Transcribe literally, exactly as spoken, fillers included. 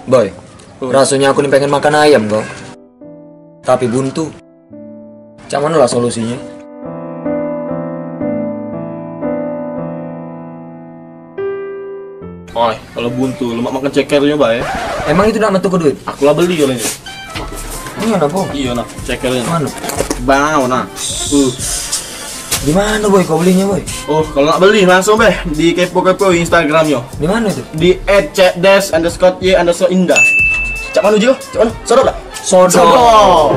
Boy, rasonyo aku ni pengen makan ayam kau. Tapi buntu. Cak mano lah solusinyo? Oi, kalau buntu, lemak makan cekernyo bae. Emang itu nak metu ke duit? Aku lah beli oleh ini. Ini apa? Iyo nah, cekernyo. Mana? Bang, nah. Uh. Di mana boy kau belinya boy? Oh, kalau nak beli langsung beh di kepo-kepo Instagramnyo. Di mana itu? Di at cekdes underscore y underscore indah. Cak mano juga? Cak mano? Sodok tak? Sodok. Sodok.